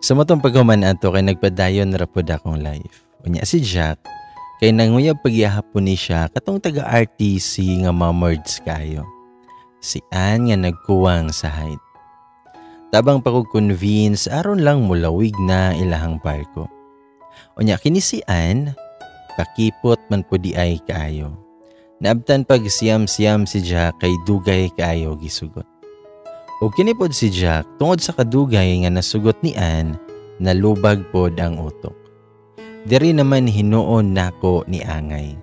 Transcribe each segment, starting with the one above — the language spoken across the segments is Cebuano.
Sa mao tong paghuman ato kay nagpadayon ra pod akong life. Unya si Jack kay nanguyab pagyahapon ni siya katong taga RTC nga mamerge kayo. Si Ann nga nagkuwang sa height. Tabang pa kog convince aron lang mulawig na ilahang barko. Unya kini si Ann pakipot man pud diay kaayo. Naabtan pag siyam-siyam si Jack kay dugay kaayo gisugot. O kini pod si Jack, tungod sa kadugay nga nasugot ni Ann, nalubag pod ang utok. Diri naman hinuon nako ni angay.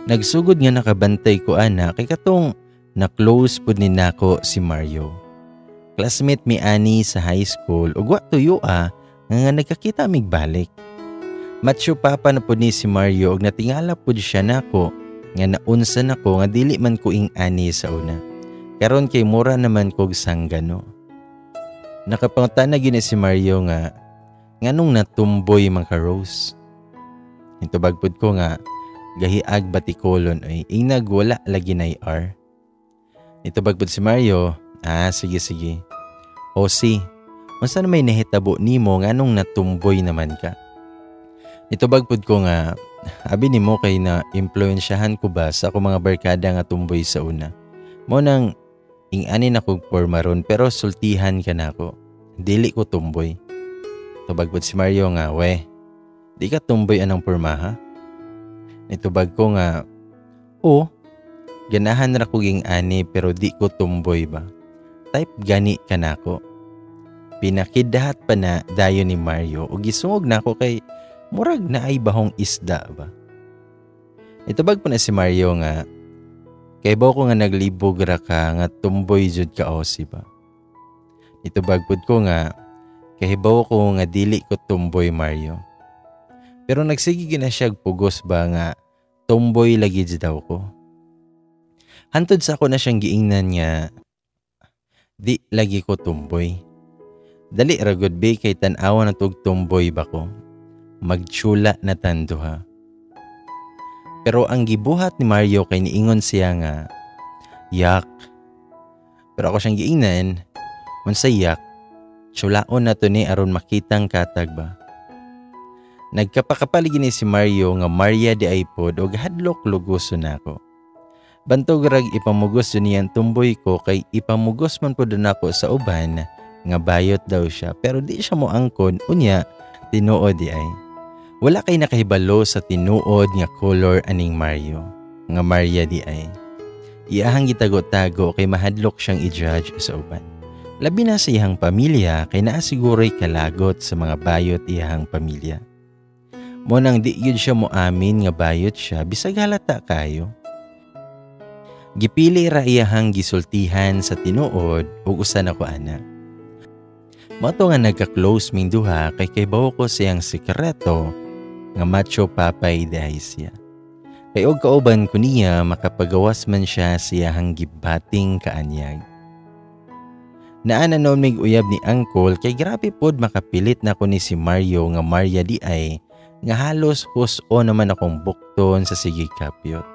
Nagsugod nga nakabantay ko ana kay katong na-close pod ni nako si Mario. Classmate mi ani sa high school ug wa tuyo nga nagkakita mig balik. Macho papa na pod ni si Mario ug natingala pod siya nako nga naunsa nako nga dili man ko ing ani sa una. Karon kay mura naman kog sanggano. Nakapangutana gyud ni si Mario nga nganong natumboy man ka, Rose. Nitubag pud ko nga gahiag batikolon oy, ingnag wala lagi nay R. Nitubag pud si Mario, "Ah, sige sige. O si, unsa na may nahitabo nimo, nganong natumboy naman ka?" Nitubag pud ko nga abi nimo kay na impluwensyahan ko ba sa akong mga barkada nga tumboy sa una. Mao nang ing-ani na kog porma ron, pero sultihan ka nako. Dili ko tumboy. Tubag pud si Mario nga, "We, di ka tumboy anang porma ha?" Nitubag ko nga, "Oh, ganahan ra ko ging ani pero di ko tumboy ba. Type gani ka nako." Pinakidahat pa na dayon ni Mario ug gisungog nako kay murag naay bahong isda ba. Nitubag po na si Mario nga, "Kay ko nga naglibog ra ka nga tumboy jud ka osi ba." Nitubag pud ko nga, "Kahibaw ko nga dili ko tumboy, Mario." Pero nagsige gina siya pugos ba nga tumboy lagi jud daw ko. Hantod sa ako na siyang giingnan nga di lagi ko tumboy. Dali ra gud be kay tan-awa na tug tumboy ba ko. Magtsula na tanduha. Pero ang gibuhat ni Mario kay niingon siya nga, "Yak." Pero ako siyang giingnan, "Unsay yak? Tsulaon na to ni aron makitang katag ba." Nagkapakapal gini si Mario nga Maria di ay pod og hadlok lugoson nako. Bantog rag ipamugos jud niyang tumboy ko kay ipamugos man pod nako sa uban nga bayot daw siya, pero di siya moangkon. Unya tinuod di ay. Wala kay nakahibalo sa tinuod nga color aning Mario nga Maria di ay. Iyahang gitago-tago kay mahadlok siyang i-judge sa uban. Labi na sa iyang pamilya kay naa siguro'y kalagot sa mga bayot iyahang pamilya. Mao nang di gyud siya moamin nga bayot siya bisag halata kayo. Gipili ra iyahang gisultihan sa tinuod ug usa na ko ana. Mao to nga nagka-close ming duha kay kahibaw ko siyang sikreto nga macho papay diay siya. Kay og kauban ko niya, makapagawas man siya sa iyahang gibating kaanyag. Naa na noon mig uyab ni Uncle kay grabe pod makapilit na ko ni si Mario nga Maria di ay nga halos huso naman akong bukton sa sige kapyot.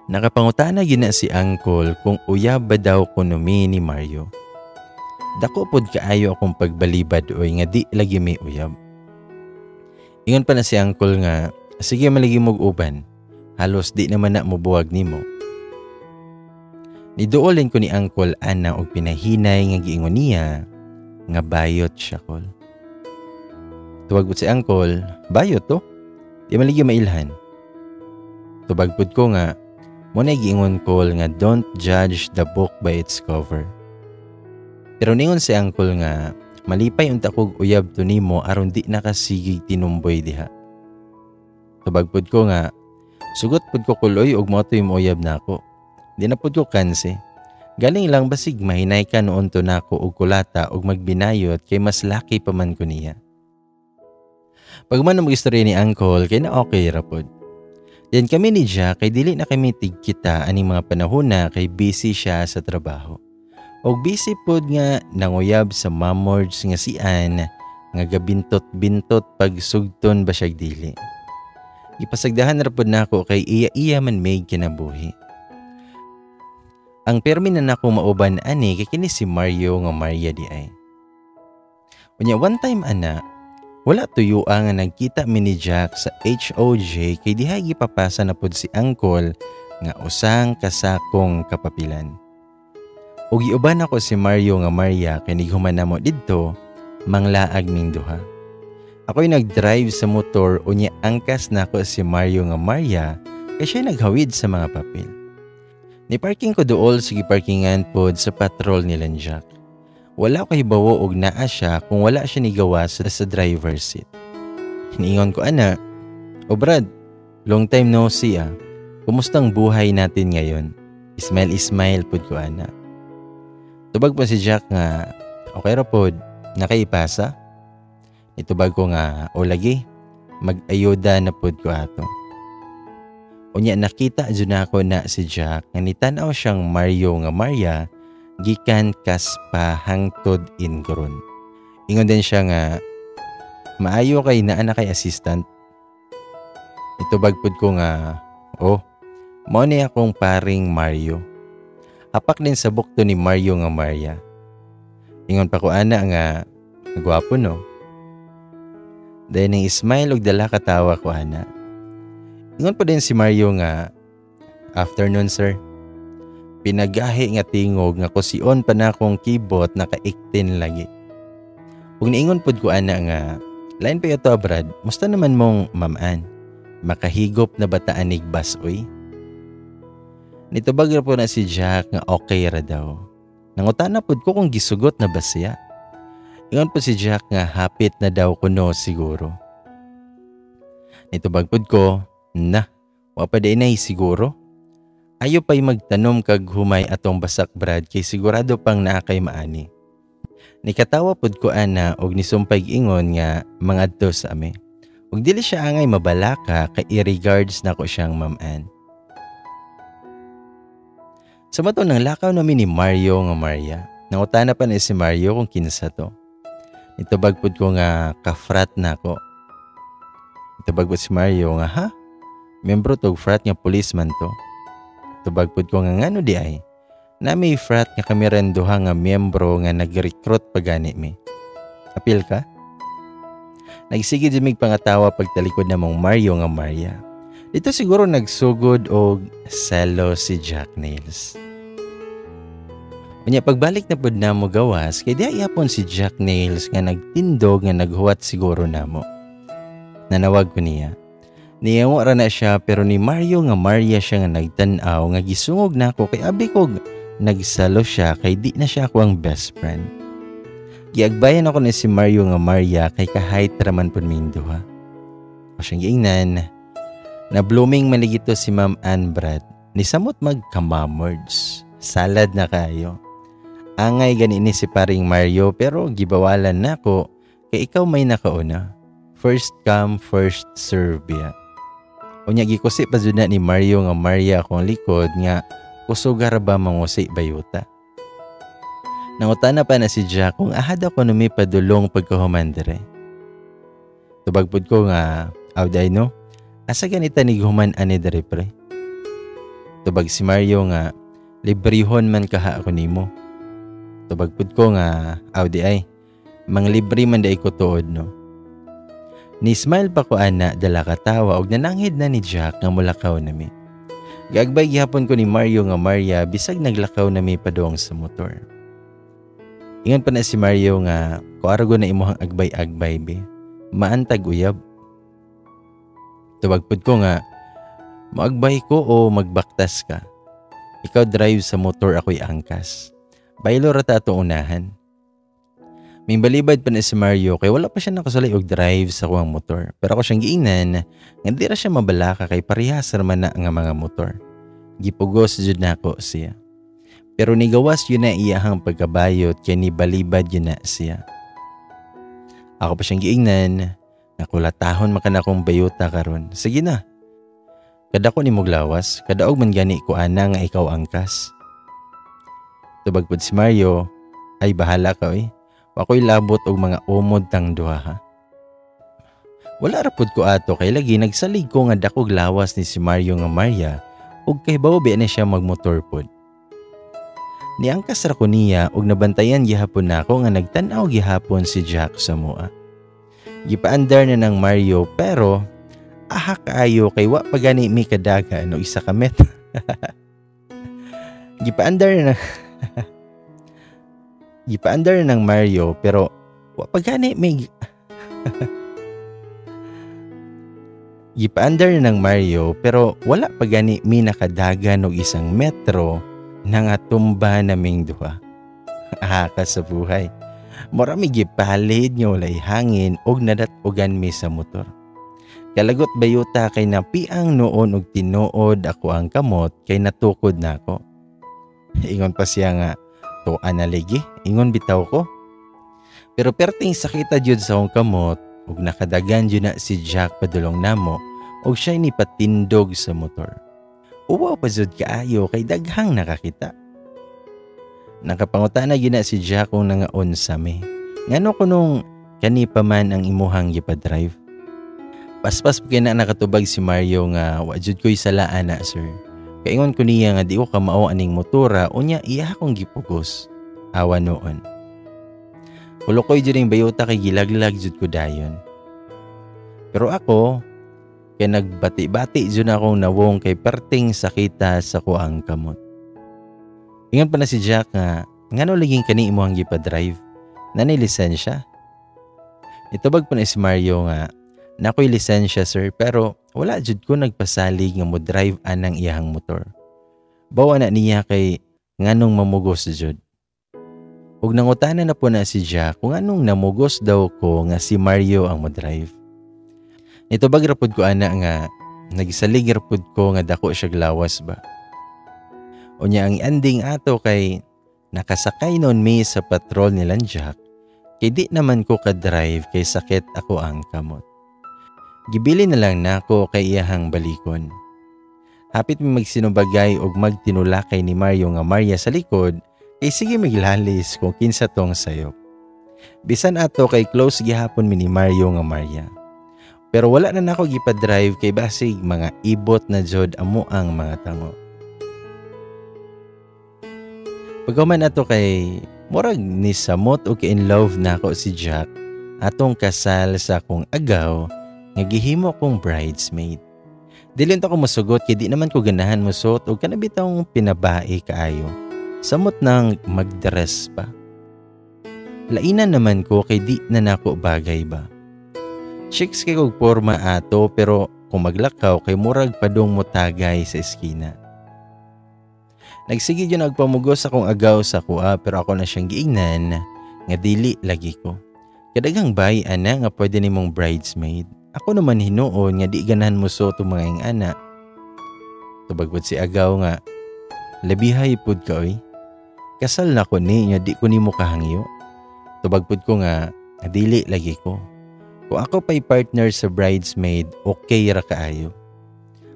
Nakapangutana gyud na si Uncle kung uyab ba daw kuno mi ni Mario. Dako pod kaayo akong pagbalibad oy nga di lagi may uyab. Ingon pa na si Uncle nga, "Sige, maligi mog uban. Halos di naman na mobuwag nimo." Niduolin ko ni Uncle ana og pinahinay nga giingon niya nga bayot siya kol. Tubag si Uncle, "Bayot to? Di maligi mailhan." Tubag pud ko nga, "Mao na giingon kol nga don't judge the book by its cover." Pero ningon si Uncle nga, "Malipay unta kog uyab to nimo aron di nakasigig tinumboy diha." Tubag pud ko nga, "Sugot pud ko kuloy og mao to'y mouyab nako. Di na pud ko kanse. Galing lang basig mahinay ka noon to nako og kulata og magbinayot kay mas laki pa man ko niya." Pagman na mag-istorya ni Uncle kay na okay ra pod. Then kami ni Jack kay dili na kami tigkita aning mga panahon na kay busy siya sa trabaho. Og busy pod nga nanguyab sa mamords nga si Ann nga gabintot-bintot pag sugton ba siya dili. Gipasagdahan ra pod nako kay iya-iya man may kinabuhi. Ang permi na nako mauban ani kay kini si Mario nga Maria di ay. Unya one time ana, wala tuyua nga nagkita mi ni Jack sa HOJ kay diha gipapasa na pud si Uncle nga usang kasakong kapapilan. Ug giuban ako si Mario nga Maria kay nighuman namo didto, manglaag ming duha. Ako'y nag-drive sa motor, unya angkas nako si Mario nga Maria kay siya naghawid sa mga papel. Ni parking ko duol sa giparkingan pod sa patrol nila Jack. Wala ko hibawo og naa siya kung wala siya nigawas sa driver's seat. Niingon ko ana, "O Brad, long time no see ah. Kumusta ang buhay natin ngayon?" Smile smile pod ko ana. Tubag pa si Jack nga, "Okay ra pod, nakaipasa?" Itubag ko nga, "O lagi, mag-ayuda na pod ko ato." Unya nakita jud nako na si Jack nga nitan-aw siyang Mario nga Maria gikan kaspa hangtod ingroon. Ingon din siya nga, "Maayo kay naa na kay assistant." Itubag pud ko nga, "Oh, mao ni akong paring Mario." Hapak din sa bukto ni Mario nga Maria. Ingon pa ko ana nga, "Gwapo no." Dayon ning smile og dala katawa ko ana. Ingon pa din si Mario nga, "Afternoon, sir." Pinagahi nga tingog nga kusion pa na akong kibot nakaiktin lagi. Ug niingon pud ko ana nga, "Lain pa ito, Brad, musta naman mong mamaan? Makahigop na ba ta anig bus oy?" Nitubag ra po na si Jack nga okay ra daw. Nangutana pud ko kung gisugot na ba siya. Ingon po si Jack nga hapit na daw kuno siguro. Nitubag pud ko, "Na, wa pa di nay siguro. Ayo pa'y magtanom kag humay atong basak, Brad, kay sigurado pang naa kay maani." Nikatawa pud ko ana og nisumpay ingon nga mangadto sa ami. Ug dili siya angay mabalaka kay i-regards nako siyang mamaan. Sa mato nang lakaw nami ni Mario nga Maria, nangutana pa ni si Mario kung kinsa to. Nitubag pud ko nga ka-frat nako. Nitubag pud si Mario nga, "Ha? Membro tog frat nga policeman to." Tubag pud ko nga, "Ngano di ay? Na may frat nga kami rin duha nga miyembro nga nag-recruit pa gani mi. Apil ka?" Nagsige jud mig pangatawa pagtalikod namong Mario nga Maria. Dito siguro nagsugod og selo si Jack Nails. Unya pagbalik na pud namo gawas kay diha yapon si Jack Nails nga nagtindog nga naghuwat siguro namo. Nanawag ko niya. Niyawa ra na siya pero ni Mario nga Maria siya nga nagtan-aw nga gisungog nako kay abi ko nagsalo siya kay di na siya ako ang best friend. Giagbayan ako ni si Mario nga Maria kay kahit raman pud ming duha. O siyang giingnan, na blooming maligito si Ma'am Ann, Brad. Ni samot magkamamords. Salad na kayo. Angay gani ni si paring Mario pero gibawalan nako kay ikaw may nakauna. First come, first serve biya. Unya gikusi pa jud na ni Mario nga Maria akong likod nga kusuga ra ba mangusi bayuta. Nangutana pa na si Jack kung ahad ako numi padulong pagkahuman dire. Tubag pud ko nga, "Awday no, asa ganita ni human ani dire, pre?" Tubag si Mario nga, "Librehon man kaha ako nimo." Tubag pud ko nga, "Aw di ay, manglibre man day ko tuod no." Ni smile pa ko ana dala katawa og nananghid na ni Jack nga mulakaw nami. Giagbay gihapon ko ni Mario nga Maria bisag naglakaw nami padung sa motor. Ingon pa na si Mario nga, "Kuarago na imuhang agbay-agbay be. Maantag uyab." Tubag pud ko nga, "Maagbay ko o magbaktas ka? Ikaw drive sa motor, ako'y angkas. Baylo ra ta atong unahan." May balibad pa na si Mario kay wala pa siya nakasulay og drive sa kuwang motor. Pero ako siyang giingnan nga di ra siya mabalaka kay parehas ra man na nga mga motor. Gipugos jud nako siya. Pero nigawas yun na iyahang pagkabayot kay ni balibad yun na siya. Ako pa siyang giingnan nga kulatahon man akong bayuta karon. Sige na. Kada ko ni moglawas, kadaog man gani ko ana nga ikaw angkas. Tubag pud si Mario, "Ay bahala ka oy. Wako'y labot og mga umod tang duha ha." Wala ra pud ko ato kay lagi nagsalig ko nga dakog lawas ni si Mario nga Maria ug kay bawo na siya magmotor pud. Niangkas ra ko niya ug nabantayan gihapon nako nga nagtan-aw gihapon si Jack sa mua. Gipaandar na ng Mario pero aha kaayo kay wa pa gani mi kadagan og isa ka metro. Gipaandar na ng Mario pero wa pa gani mi Gipaandar na ng Mario pero wala pa gani mi nakadagan og isang metro nangatumba naming duha. Aha ka sa buhay. Mura mi gipalid nga walay hangin og nadat-ogan mi sa motor. Kalagot bayuta kay napiang noon og tinuod ako ang kamot kay natukod nako. Ingon pa siya nga tuan na ligi, ingon bitaw ko. Pero perting sakita jud sa akong kamot ug nakadagan jud na si Jack padulong namo ug siya ni patindog sa motor. Uwaw pa jud kaayo kay daghang nakakita. Nakapangutana gyud na si Jack kung nangaunsa mi. Ngano kunong kani pa man ang imuhang gipa-drive? Paspas pa kay na nakatubag si Mario nga wa jud ko'y salaan na sir. Kaingon ko niya nga di ko kamao aning motora unya iya akong gipugos. Awa noon. Kulukoy jud ning bayuta kay gilaglag jud ko dayon. Pero ako kay nagbati-bati jud akong nawong kay perting sakita sa kuang kamot. Ingon pa na si Jack nga ngano laging kani imong gipa-drive? Nani lisensya? Itubag pa na si Mario nga nakoy lisensya sir pero wala jud ko nagpasalig nga mo drive anang iyahang motor. Bawa na niya kay nganong mamugos jud. Ug nangutana na po na si Jack kung anong namugos daw ko nga si Mario ang mo-drive. Nitubag ra pud ko ana nga nagsalig ra pud ko nga dako siya lawas ba. Unya ang ending ato kay nakasakay noon mi sa patrol nilang Jack kay di naman ko ka-drive kay sakit ako ang kamot. Gibili na lang nako kay iyahang balikon. Hapit mi magsinubagay og magtinulakay ni Mario nga Maria sa likod kay sige maglalis kung kinsa tong sayop. Bisan ato kay close gihapon mi ni Mario nga Maria. Pero wala na nako gipa-drive kay basig mga ibot na jud amo ang mga tango. Pagkaman ato kay murag ni samot og in love nako si Jack atong kasal sa akong agaw nga gihimo kong bridesmaid. Dili unta ko mosugot kay di naman ko ganahan mosuot og kana bitawng pinabae kaayo. Samot nang magdress pa. Lainan naman ko kay di na nako bagay ba. Chicks kay kog porma ato pero kung maglakaw kay murag padung motagay sa eskina. Nagsige jud nagpamugos akong agaw sa kuha pero ako na siyang giingnan nga dili lagi ko. Kadaghang bay ana nga pwede nimong bridesmaid. Ako naman hinuon nga di ganahan mo suot og mga ing-ana. Tubag pud si agaw nga labihay pud ka oy. Kasal na ko ni nga di ko nimo kahangyo. Tubag pud ko nga dili lagi ko. Kung ako pa'y partner sa bridesmaid, okay ra kaayo.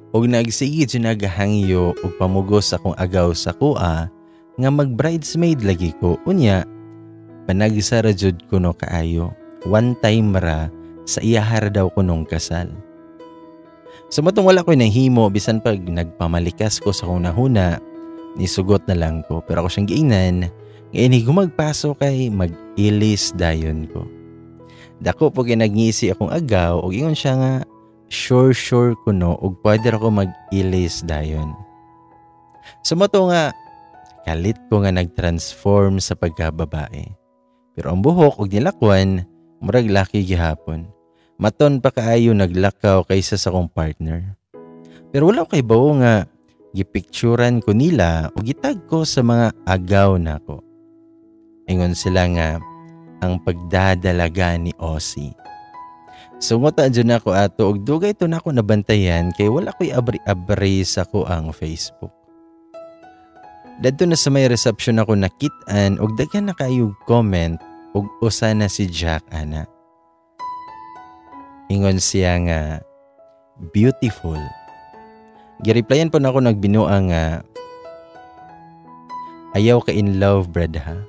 Og nagsige jud nagahangyo og pamugos akong agaw sa kuha nga mag-bridesmaid lagi ko. Unya, panagsara jud kuno kaayo. One time ra sa iyahara daw kunong kasal. Sa matong wala ko'y nahimo, bisan pag nagpamalikas ko sa akong nahuna, nisugot na lang ko. Pero ako siyang giingnan, ngayon gumagpaso kay mag-ilis dayon ko. Dako po kay nagngisi akong agaw, og ingon siya nga, sure sure kuno og pwede ra ko mag-ilis dayon. Sa mato nga, kalit ko nga nag-transform sa pagkababae. Pero ang buhok og nilakwan, murag laki gihapon. Maton pa kaayo naglakaw kaysa sa akong partner. Pero wala kay bawo nga gipicturan ko nila o gitag ko sa mga agaw nako. Ingon sila nga ang pagdadalaga ni Ozzy. Sungota dyan ako ato og dugay to nako nabantayan kay wala ko'y abri-abri sa ko ang Facebook. Dadto na sa may reception ako nakit-an og daghan na kaayog comment og usa na si Jack ana. Ingon siya nga beautiful. Gireplyan po nako nagbinuang nga ayaw ka in love brad ha.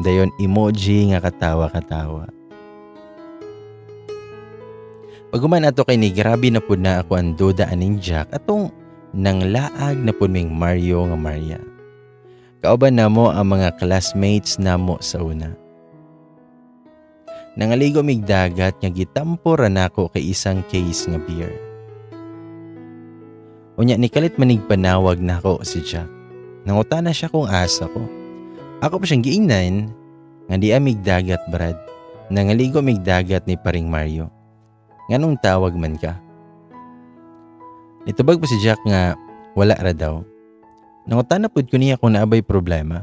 Dayon emoji nga katawa-katawa. Paghuman ato kay ni grabe na pud na ako ang duda aning Jack atong nanglaag na pud ming Mario nga Maria. Kauban namo ang mga classmates namo sa una. Nangaligo mig dagat nga gitampo ra nako kay isang case nga beer. Unya nikalit manig panawag nako si Jack. Nangutana siya kung asa ko. Ako pa siyang giingnan nga di amig dagat, Brad. Nangaligo mig dagat ni paring Mario. Nganong tawag man ka? Nitubag pa si Jack nga wala ra daw. Nangutana pud ko niya kung naabay problema.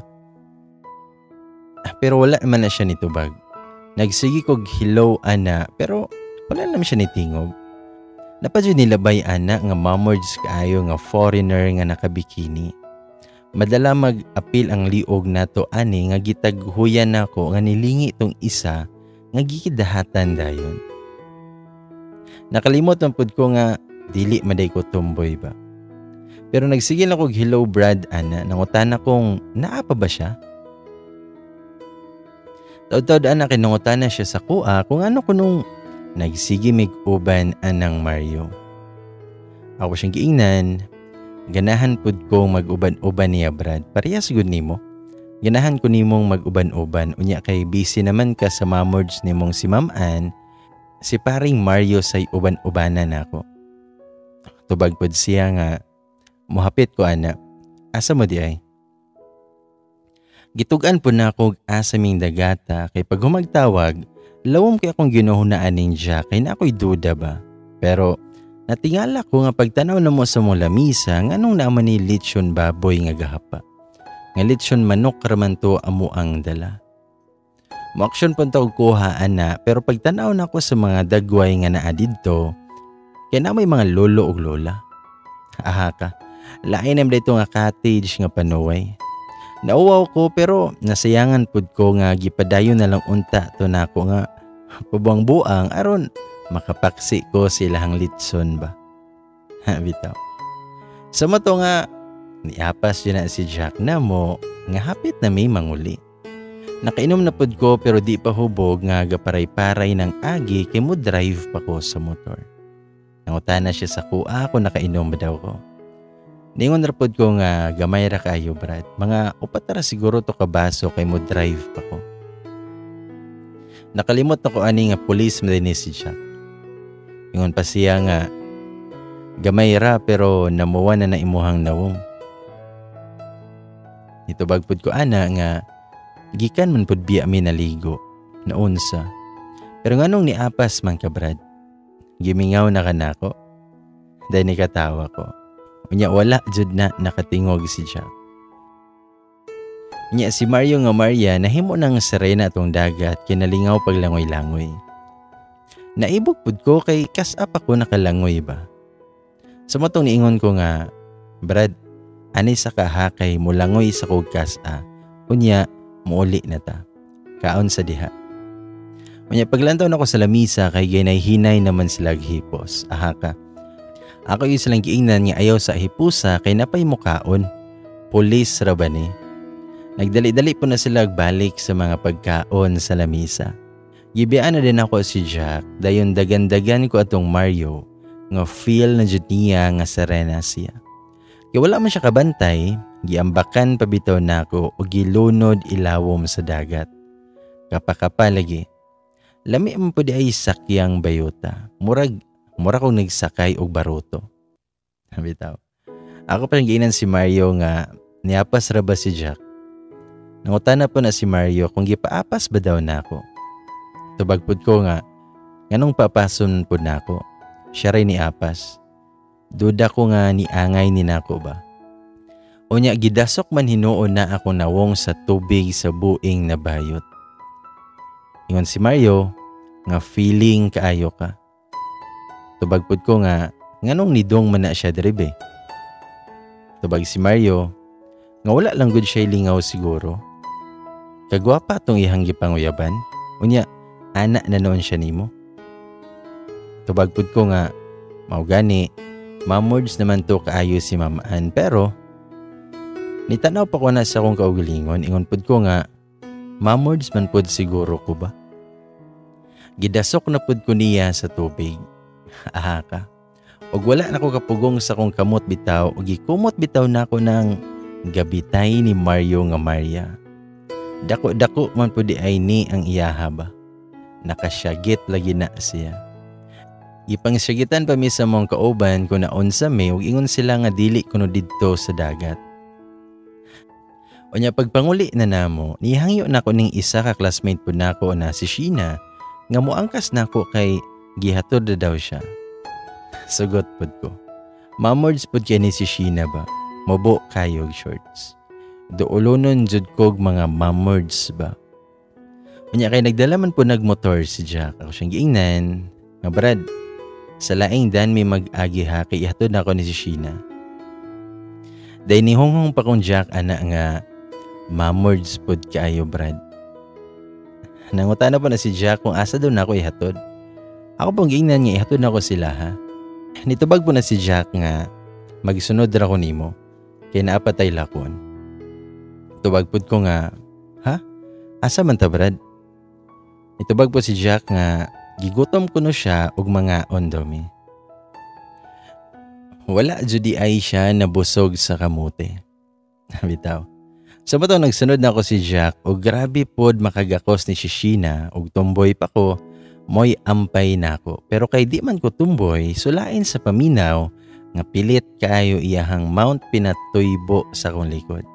Pero wala man na siya nitubag. Nagsige kog hello ana pero wala naman siya nitingog. Napadyo nilabay ana nga mamords kaayo nga foreigner nga nakabikini. Madala mag-apil ang liog nato ani nga gitaghuyan nako nga nilingi tong isa nga gikidahatan dayon. Nakalimot man pud ko nga dili maday ko tomboy ba. Pero nagsige lang kog hello Brad ana, nangutana kong naa pa ba siya? Taud-taud ana kay nangutana siya sa kuha kung ano kunong nagsige mig uban anang Mario. Ako siyang giingnan, ganahan pud kong mag-uban-uban niya Brad, parehas gud nimo. Ganahan ko nimong mag-uban-uban, unya kay busy naman ka sa mamords nimong si Ma'am Ann, si paring Mario say uban-ubanan nako. Tubag pud siya nga muhapit ko ana, asa mo di ay? Gitugan po na ako asa ming dagata kay pag humagtawag, lawom kay akong ginuhunaan ning Jack kay na ako'y duda ba. Pero natingala ko nga pagtanaw na mo sa mong lamisa nganong naaman ni lechon baboy nga gahapa. Nga lechon manok raman to amo ang dala. Moaksyon pud ta og kuha ana pero pagtanaw na ako sa mga dagway nga naa didto, kay na may mga lolo ug lola. Aha ka, lain naman dito nga cottage nga panuway. Nauwaw ko pero nasayangan pud ko nga gipadayon na lang unta to nako nga pabuang-buang aron makapaksi ko silahang litson ba. Ha, bitaw. Sa mato nga niapas yun na si Jack na mo nga hapit na may manguli. Nakainom na pud ko pero di pa hubog nga gaparay-paray ng agi kay mo drive pa ko sa motor. Nangutana siya sa kuha kung nakainom ba daw ko. Ningon ra pud ko nga gamay ra kaayo Brad. Mga upat ra siguro to ka baso kay mo drive pa ko. Nakalimot na ko ani nga pulis man din si Jack. Ingon pa siya nga gamay ra pero namuwa na na imuhang nawong. Nitubag pud ko ana nga gikan man pud biya mi naligo naunsa. Pero nganong niapas man ka Brad? Gimingaw na ka nako. Dahil nikatawa ko. Unya wala jud na nakatingog si Jack. Unya si Mario nga Maria nahimo nang serena atong dagat kinalingaw paglangoy-langoy. Naibog pud ko kay kas-up ako nakalangoy ba. Sa matong niingon ko nga, Brad, ani sa kaha kay mulangoy sa kog kas-a. Unya muuli na ta. Kaon sa diha. Unya paglantaw nako sa lamisa kay ginay-hinay naman sila hipos. Aha ka. Ako yung silang giingnan nga ayaw sa hipusa kay napay mukaon. Pulis ra ba ni? Nagdali-dali po na sila balik sa mga pagkaon sa lamisa. Gibiyaan na din ako si Jack dayon dagan-dagan ko atong Mario nga feel na jud niya nga serena siya. Kay wala man siya kabantay, giambakan pa bitaw nako og gilunod ilawom sa dagat. Kapakapa lagi. Lami man pud ay sakyang bayota. Mura kong nagsakay og baruto. Bitaw. Ako pa giinan si Mario nga niapas ra ba si Jack. Nangutana po na si Mario kung gipaapas ba daw nako. Tubag pud ko nga nganong papason pud nako. Siya ray niapas. Duda ko nga niangay ni nako ba. Unya gidasok man hinuon na ako nawong sa tubig sa buing na bayot. Ingon si Mario nga feeling kaayo ka. Tubag pud ko nga nganong nidong man na siya diri be. Tubag si Mario nga wala lang gud siya lingaw siguro. Kagwapa tong ihang gipanguyaban. Unya ana na noon siya nimo. Tubag pud ko nga mao gani mamords naman to kaayo si Ma'am Ann, pero nitanaw pa ko na sa akong kaugalingon. Ingon pud ko nga mamords man pud siguro ko ba. Gidasok na pud ko niya sa tubig. Aha ka. Og wala na ko kapugong sa akong kamot bitaw, og gikumot bitaw na ako ng Gabitay ni Mario nga Maria. Dako-dako man pud diay ni ang iyaha ba. Nakasyagit lagi na siya. Gipangsiyagitan pa mi sa among kauban kung naunsa mi ug ingon sila nga dili kuno didto sa dagat. Unya pagpanguli na namo, nihangyo nako ning isa ka classmate pud nako na si Sheena nga moangkas nako kay gihatod na daw siya. Sugot pud ko. Mamords pud kay ni si Sheena ba. Mubo kayog shorts. Duulonon jud kog mga mamords ba. Unya kay nagdala man po nagmotor si Jack. Ako siyang giingnan nga, "Brad, sa laing dan may mag-agi ha, kay ihatod na ako ni si Sheena." Dahil nihonghong pa kong Jack ana nga, "Mamords pod kaayo, Brad." Nangutana po na si Jack kung asa daw na ako ihatod. Ako pong giingnan nga ihatod na ako sila ha. Nitubag po na si Jack nga magsunod ra ko nimo kay naa pa tay lakon. Tubag pod ko nga, "Ha? Asa man ta, Brad?" Nitubag po si Jack nga gigutom kuno siya og mangaon daw mi. Wala jud diay siya nabusog sa kamote. Bitaw. Sa so, bato nagsunod na ako si Jack og grabe pod makagakos ni si Sheena og tumboy pa ko, moy ampay nako. Pero kay di man ko tumboy, sulain sa paminaw nga pilit kaayo iyahang Mount Pinatubo sa akong likod.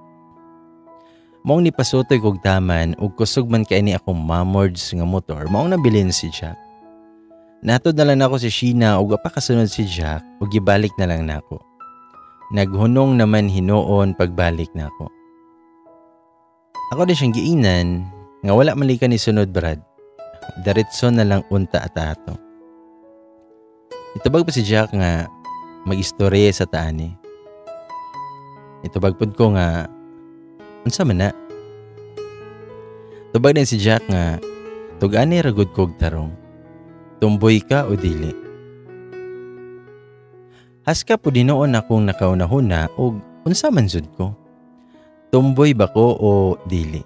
Maong nipasutoy kog taman ug kusog man kay ni akong mamords nga motor, maong nabilin si Jack. Natod na lang nako si Sheena ug kasunod si Jack ug gibalik na lang nako. Naghunong naman hinuon pagbalik nako. Ako din siyang giingnan nga, "Wala man ka ni sunod, Brad. Diretso na lang unta at ato." Itubag pa si Jack nga mag-istorya sa taani. Itubag pud ko nga, "Unsa man na?" Tubag din si Jack nga, "Tug-ani ra gud kog tarong. Tumboy ka o dili?" Haska po dinoon akong nakaunahuna og unsa man jud ko. Tumboy ba ko o dili?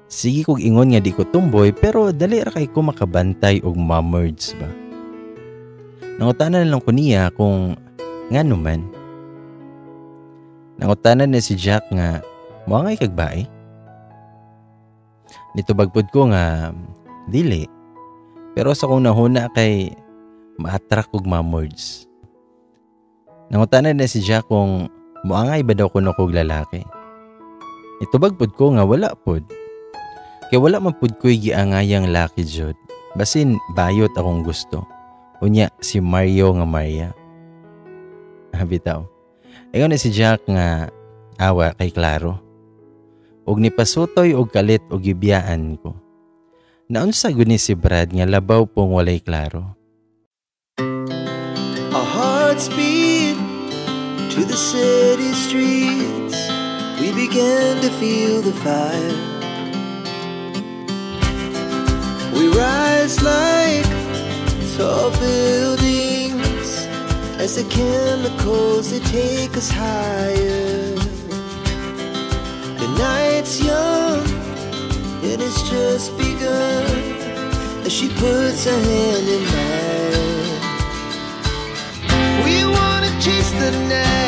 Sige kog ingon nga di ko tumboy, pero dali ra kay ko makabantay og mamerge ba. Nangutana na lang ko niya kung ngano man. Nangutana na si Jack nga moangay kag bae. Nitubag pud ko nga dili. Pero sa kong nahuna kay ma-attract og mamords. Nangutana na si Jack kung moangay ba daw kuno kog lalaki. Itubag pud ko nga wala pud. Kay wala man pud ko'y giangayang laki jud. Basin bayot akong gusto. Unya si Mario nga Maria. Bitaw. Ingon na si Jack nga awa kay klaro. Og nipasutoy og kalit og gibiyaan ko. Naunsa gud ni si Brad nga labaw pong walay klaro. Our hearts beat to the city streets. We began to feel the fire. We rise like tall buildings as the chemicals, they take us higher. The night's young and it's just begun as she puts her hand in mine. We wanna chase the night.